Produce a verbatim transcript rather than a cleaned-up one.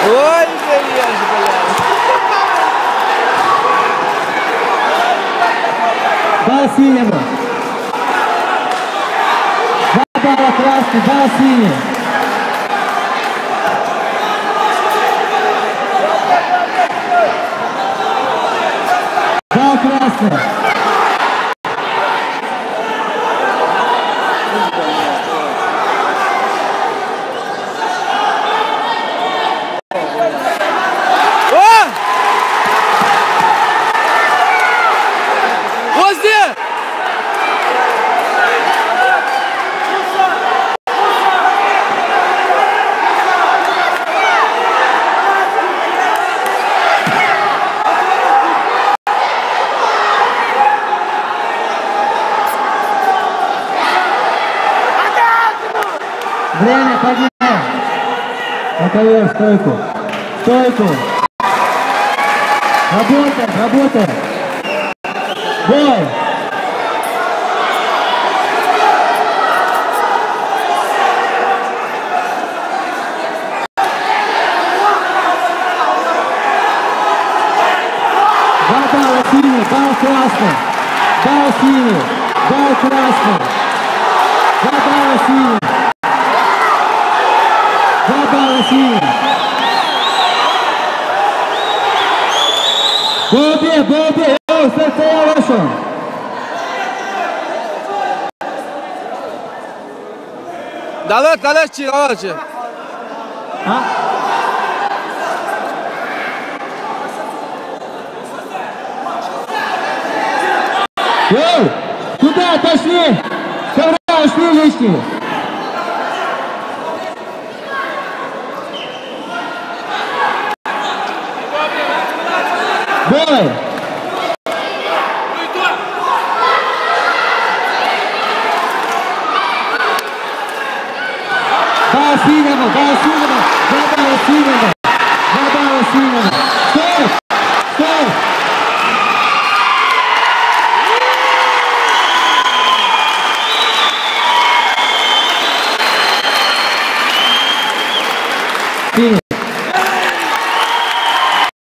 Ой, блядь, блядь. По синему. Два балла красный, два синий. Два красный. О! Возле! Время, поднимаем. На ковёр, стойку. Стойку. Работаем, работаем. Бой. Два балла синий, балл красный. Балл синий, балл красный. Два балла синий. Два балла синий. Бобби, Бобби, эй, сэр, ты я вышел. Давай, давай, чи, давай, чи. А? Йоу, куда отошли? Ковра ушли лишние. Бой! По синему, по синему!